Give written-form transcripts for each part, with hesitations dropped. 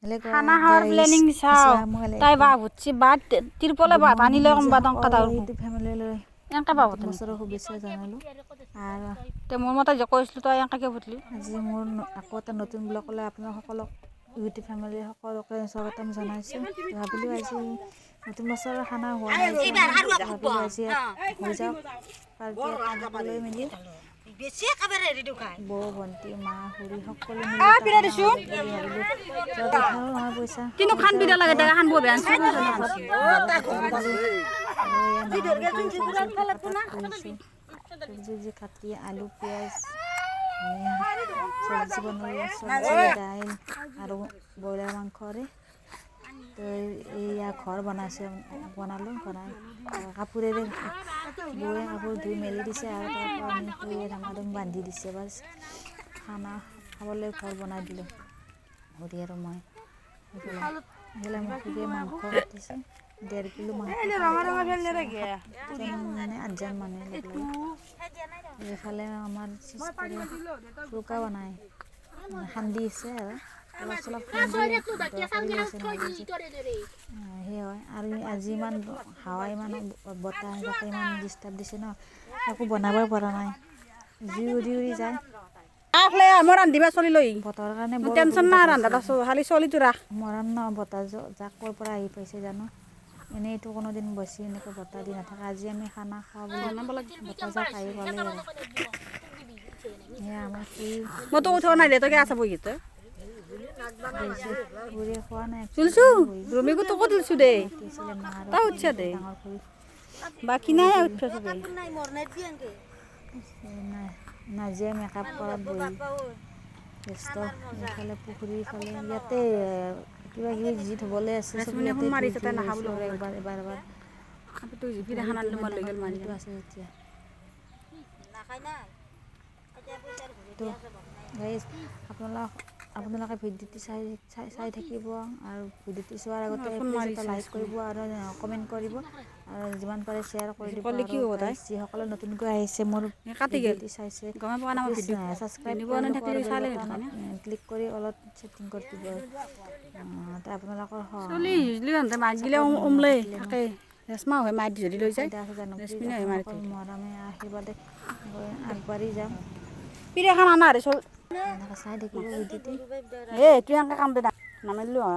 Hello' খানা খোৱাৰ guys, planning চাওঁ। আসসালামু তাই আলাইকুম। বাহ উঠছি, বাদ তিৰপলে গুড বাদ আনি মৰ্ণিং। লৈ আজি কোনোবা টংকা সকলো দাউৰ ইউটিউব ফেমিলিলৈ এনেকে বাহ নতুন বছৰৰ শুভেচ্ছা জনালোঁ। আৰু তে মোৰ মতে যে কৈছিলোঁ, তই এনেকে কিয় ফুটলি? আজি মোৰ আকৌ এটা নতুন ব্লগলৈ আপোনাক সকলক, ইউটিউব ফেমিলি সকলোকে স্বাগতম জনাইছোঁ। ভাবিলোঁ আজি নতুন বছৰৰ খানা হোৱা নাই, ভাবিলোঁ আজি হৈ যাওক পাৰ্টি এটা, সকলোৱে মিলি, বৌ, ভণ্টি, মা, খুৰী সকলো মিলি এটা পিৰা খানা দিছোন। হৈ যাওক বুলি ভাবিলোঁ। য'ত উঠালো নহয় পইচা, কিন্তু খান পইচা বিৰা লাগে উঠাই দে খান বৌ বেয়া। ঘৰত গ'লোঁ আৰু এয়া মা আৰু খুৰী চব্জি কটাত বহিছোঁ। চব্জি কাটি, আলু, পিঁয়াজ, ধনিয়া, চব্জি বনালোঁ, চব্জি, দাইল আৰু ব্ৰইলাৰ মাংসৰে। তো এইয়া ঘৰ বনাইছে, বনালোঁ, বনাই কাপোৰেৰে বৌয়ে কাপোৰ ধুই মেলি দিছে আৰু তাৰপৰা আমি খুৰীয়ে ধামাধুম বান্ধি দিছে। বাছ, খানা খাবলৈ ঘৰ বনাই দিলোঁ খুৰী আৰু মই। এইফালে মোৰ খুৰীয়ে মাংস কাটিছে, 1.5 কিলো মাংস, 7জন মানে 8জন মানুহে লগ লাগি। এইফালে আমাৰ চিষ্টাৰে চৌকা বনাই খান্দি আছে আৰু অলপ চলপ খান্দি কৰি আছে। নহ'লে যে সেই হয় আৰু আজি ইমান হাৱা, ইমান বতাহ জাকে ইমান ডিষ্টাৰ্ব দিছে ন, একো বনাবই পৰা নাই, জুই উৰি উৰি যায়। ৰাখলে মই ৰান্ধিবা চলি লৈ বতৰৰ কাৰণে বৰ টেনচন অসুবিধা নাই। পাইছোঁ। ৰান্ধাত আছোঁ, খালি চলিটো ৰাখ। মৰম ন, বতাহ জাক ক'ৰ পৰা আহি পাইছে জানো? এনেইতো কোনোদিন বেছি এনেকৈ বতাহ দি নাথাকে। আজি আমি খানা খাওঁ বুলি বনাব লাগিব। বতাহ জাক আহি পালে। আৰু এয়া আমাৰ খুৰী মই তো উঠোৱা নাই দে, তই আছা বহি তই বহিছে। খুৰীয়ে খোৱা নাই। তুলছো। বহি ৰুমিকো তোকো তুলছো দে। মাতিছিলে মা আৰু তই উঠছা দে। ডাঙৰ খুৰী। বাকী নাই উঠছা চবে। নাজিয়া মেকআপ কৰাত বহি ব্যস্ত। এইফালে পুখুৰীৰ ফালে ইয়াতে কিবা কিবি যি ধুবলৈ আছে চব ৰেচমিনে ইয়াতে ফোন ধুই মাৰিছে, ধুই তাই নাহা লৈছোঁ বুলি আৰু ক'ব। একবাৰ এবাৰ এবাৰ তোক জিপিত এখন আনিলো মই, লৈ গ'ল মাৰি। পুখুৰীটো আছে এতিয়া। তো গাইজ, আপোনালোকে ভিডিঅ'টো চাই চাই চাই থাকিব আৰু ভিডিঅ'টো চোৱাৰ আগতে ফোন প্লিজ এটা মাৰিছে। লাইক কৰিব আৰু কমেণ্ট কৰিব আৰু যিমান পাৰে শ্বেয়াৰ কৰি দিব। ক'লে কি আৰু হ'ব তাই? গাইজ, যিসকলে নতুনকৈ আহিছে, মোৰ কাটি গ'ল। ভিডিঅ'টো চাইছে, গমে পোৱা নাই মই। প্লিজ ভিডিঅ' ছাবস্ক্ৰাইব নিব কৰি ল'ব নাথাকিলে আৰু চালে বেল নহয় না। ক্লিক কৰি অলপ ছেটিং কৰি দিব। আপোনালোকৰ চলি ইউজলি সিহঁতে মাত গিলে ওমলে থাকে। ৰেচমা হৈ মাত যদি লৈ যায়। ফাইদা আছে জানো? প্লিজ ৰেচমিনে হৈ মাৰি আপোনালোকৰ মৰমে আশীৰ্বাদে মই আগবাঢ়ি যাম। পিৰাখন আনা ৰে চল। এনেকৈ চাই থাকিব ভিডিঅ'টো। এ তুই এনেকে কাম দে, নামাৰিলো হয়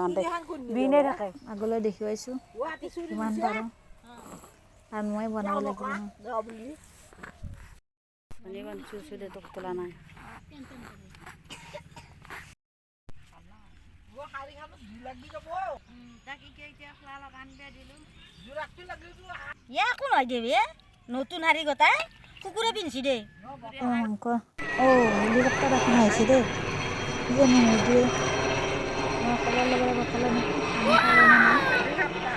বিনে থাকে। আগলৈ দেখুৱাইছোঁ কিমান পাৰোঁ আৰু মই বনাব লাগিব ন। চুচু দে, তোক তোলা নাই। একো নহয় দে, নতুন শাৰী গোটাই কুকুৰে পিন্ধছি দে। মাংস, অ' হেলিকপ্টাৰ এখন আহিছে দেই। কি জানো নিদিয়ে মই ক'বৰ লগে লগে ক'লে নেকি আমি খাব নে নাই।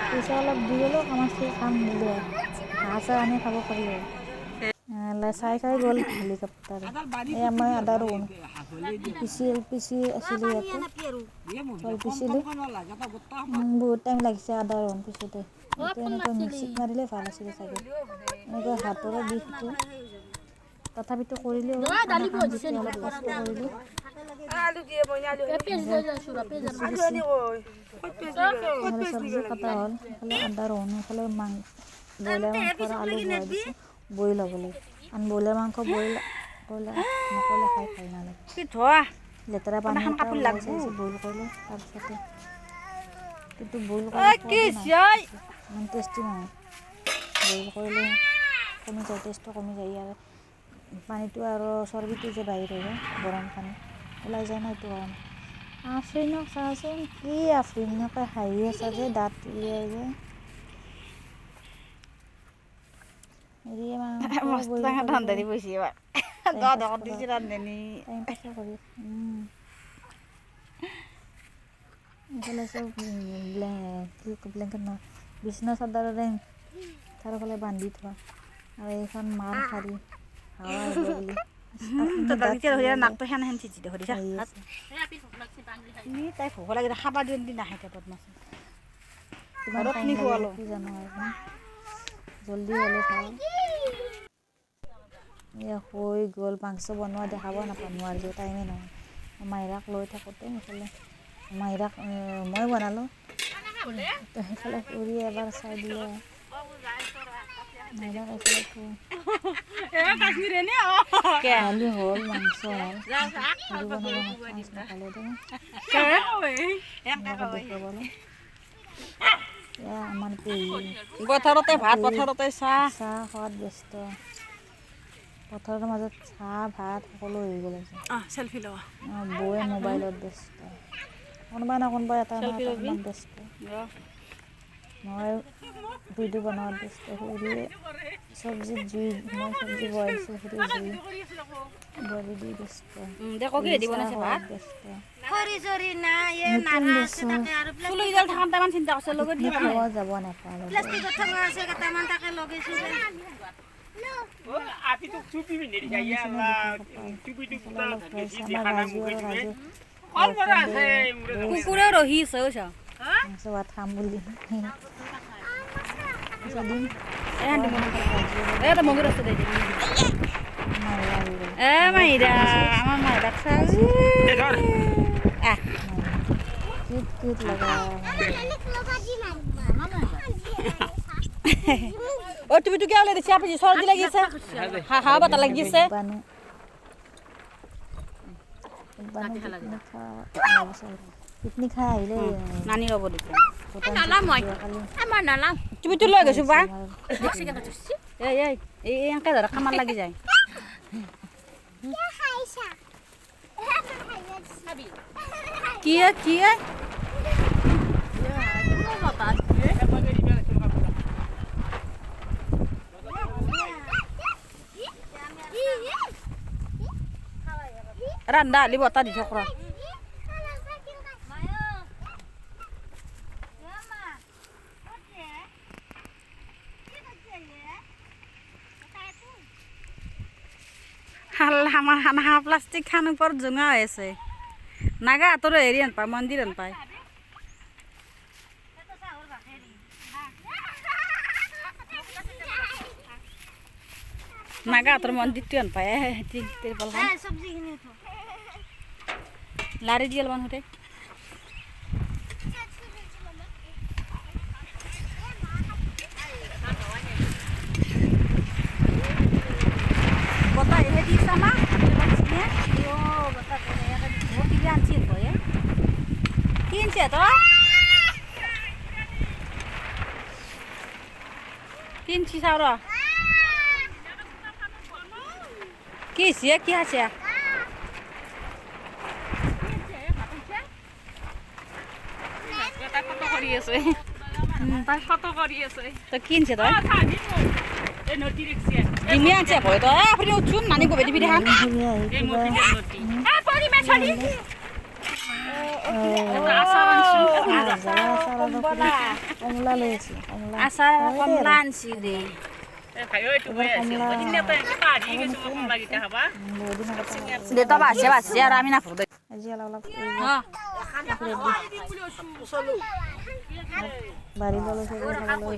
পইচা অলপ দি গ'লেও আমাৰ কাম দিলে হয়, হাঁহ চাহ আনি খাব পাৰি। আৰু চাই চাই গ'ল হেলিকপ্টাৰ। এই আমাৰ আদা ৰহুন পিচি পিচি আছিলোঁ ইয়াতে, চাউল পিচিলোঁ। বহুত টাইম লাগিছে আদা ৰহুন পিছোঁতে। এইটো এনেকৈ মিক্সিত মাৰিলে ভাল আছিলে চাগে, এনেকৈ হাতৰো বিষটো। তথাপিতো কৰিলোঁ আৰু খানা কাম যেতিয়া অলপ কষ্ট কৰিলোঁ। এইফালে চব্জি কটা হ'ল, এইফালে আদা ৰহুন, এইফালে মাংস, ব্ৰইলাৰ মাংসৰ আলু বহাই দিছোঁ বইল হ'বলৈ, কাৰণ ব্ৰইলাৰ মাংস বইল কৰিলে নকৰিলে খাই ভাল নালাগে। কি ধোৱা লেতেৰা পানী এখন এটা কাপোৰ ওলাই লাগব। যায় বইল কৰিলে তাৰপিছতে, কিন্তু বইল ঐ কৰা কি সোৱাদো নাই, ইমান টেষ্টি নহয়। বইল কৰিলে কমি যায়, টেষ্টটো কমি যায়। ইয়াৰ পানীটো আৰু চৰ্বিটো যে বাহিৰ হৈ যায়, গৰম পানী ওলাই যায় ন, এইটো কাৰণে। আফৰিনক চাচোন, কি আফৰিন, এনেকৈ হাঁহি আছা যে দাঁত উলিয়াই যে। হেৰি মাংস মস্ত বইল ডাঙৰ কৰি ৰান্ধনি বহিছে এইবাৰ। টাইম দহ পাছ দহত কৰা দিছে ৰান্ধনি। টাইম পাছে কৰি। এইফালে চব কি ব্লেংকেট নহয়, বিচনা চাদৰেৰে চাৰিওফালে বান্ধি থোৱা আৰু এইখন মাৰ শাৰী, হাৱা আহিব বুলি। আফৰিনে দাঁত তেতিয়া উলিয়াই নাকটো সেন সেন চিচি দে সুধিছা। হাঁহি আছে। ই তাই ভোক লাগিলে খাবা দিওঁ দি নাখায় তাই বদমাছ। কিমান ঘৰত টাইম নি লাগিব খুৱালো। কি জানো আৰু জল্দি হ'লে ভাল। এয়া হৈ গ'ল। মাংস বনোৱা দেখাব নাপা নোৱাৰিলোঁ, টাইমেই নহয়। মাইৰাক লৈ থাকোঁতে এইফালে মাহিৰাক মই বনালোঁ। তো সেইফালে খুৰীয়ে এবাৰ চাই দিলে। মাহিৰাক এইফালে দালি হ'ল, মাংস হ'ল, খুৰী বনাব চান্স নাপালে দেই, দেখুৱাবলৈ। এয়া আমাৰ পেহী। পথাৰতে ভাত, পথাৰতে চাহ। চাহ খোৱাত ব্যস্ত। পথাৰৰ মাজত চাহ ভাত সকলো হৈ গ'ল আজি। চেলফি লোৱা। বৌয়ে মোবাইলত ব্যস্ত, কোনোবা না কোনোবা এটা না এটা কামত ব্যস্ত। মই ভিডিঅ' বনোৱাত ব্যস্ত। খুৰীয়ে চব্জিত জুই, মই চব্জি বহাই দিছোঁ, খুৰীয়ে জুই বলি দি ব্যস্ত। দে ককি দি বনাইছে ভাত। ব্যস্ত। খৰি চৰি নাই, এ নতুন নাৰা আছে। বছৰ। তাকে আৰু চুলিডাল থাকোঁতে ইমান চিন্তা কৰিছে লগত পিকনিক খাব যাব নাপালোঁ। প্লাষ্টিকত ঠোঙা আছে কেইটামান, তাকে লগাইছো। অলপ হৈছে আমাৰ ৰাজু আৰু ৰাজু কুকুৰেও ৰহি আছে অ'। মাংস ভাত খাম বুলি পিছত দিম। এই এটা মগুৰ আছে, দে। মাহিৰা আহি গ'ল। এ মাহিৰা, আমাৰ মাহিৰাক চাওঁ। আহ। কিউট কিউট লগা। অ, তুমি কিয় ওলাই দিছা? আপুনি চৰ্দি লাগিছে, হা হা বতাহ লাগিছে। বানু বানু পিকনিক খোৱা, পিকনিক খাই আহিলে। নানি ল'ব দিছে। যোৱাকালি আমাৰ নালাম। তুমি তো লৈ গৈছো বা। আমাৰ এই এই এই এই এনেকে ধৰা কামাৰ লাগি যায়। কি এ, কি এ? ৰান্ধা হালি বতাহ দি থাক ৰ। আমাৰ হানা প্লাষ্টিক খান ওপৰত জোঙা হৈ আছে। নাগা হাতৰো হেৰি আন পায়, মন্দিৰ আন পায়। নাগা হাতৰ মন্দিৰটো আন পায়। তিৰপালখন চব্জিখিনি লাৰি দি অলপমান সোধে। বতাহ এহে দিছে আমাক। কি আনছি তই? কি আনছি তই? কি আনছি চাওঁ ৰ। কি হৈছে? কি আছে? তাই ফটো কৰি আছে, তাই ফটো কৰি আছে। তই কি আনছে তই? এই নদী দেখছে। ডিমি আনছে ভয় তই। আপুনি উঠচোন, নানি কবি দিবি দেখান। খুৰী আহি এই কিবা মতিৰে নদী। আচাৰ আচাৰ অলপ কমলা লৈ আহিছে, কমলা। আচাৰ কমলা আনছি দে। এই ভাই, এইটো হৈ আছে। সিদিনা তই এনেকে পাহৰি গৈছো মই কমলাকেইটা খাবা। বহুত দিন আগতে। দে তই বাছে বাছে আৰু আমি নাফৰো দে। আজি অলপ অলপ অঁ। বাৰী ল'লোঁ, খাব লৈ।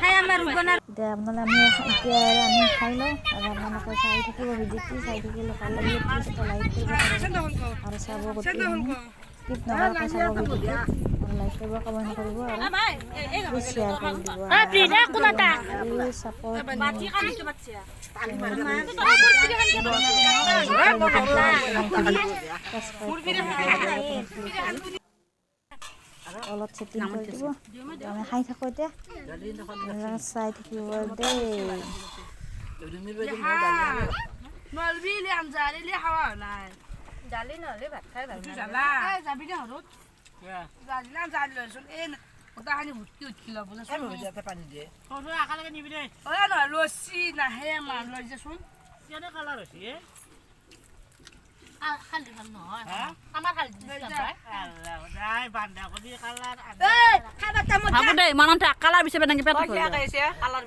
খাই আমাৰ ৰুবনাৰ। এতিয়া আপোনালোকে আমি এতিয়া আৰু আমি খাই লওঁ আৰু আপোনালোকে চাই থাকিব ভিডিঅ'টো। চাই থাকিলে ভাল লাগিলে প্লিজ এটা লাইক কৰিব আৰু চাব, গোটেইখিনি স্কিপ নকৰাকৈ চাব ভিডিঅ'টো আৰু লাইক কৰিব, কমেণ্ট কৰিব আৰু প্লিজ শ্বেয়াৰ কৰি দিব আৰু ছাপৰ্ট। অলপ চেটিং কৰি দিব। আমি খাই থাকোঁ এতিয়া, চাই থাকিব দেই। দালি নহ'লে ভাত খাই ভাল। যাবি দে ঘৰত, জালি লৈছোন। এই গোটাখিনি ভুটকি উঠি ল'ব। একেলগে নিবি দে। অ নহয়, ৰছী নাহে আমাৰ, লৈ যাচোন। কেনে কালাৰ হৈছে? বান্ধাকবি কালাৰ। এই খাবা তামোল। হ'ব দে, ইমান কালাৰ বিচাৰিব নালাগে, পেট। কালাৰ।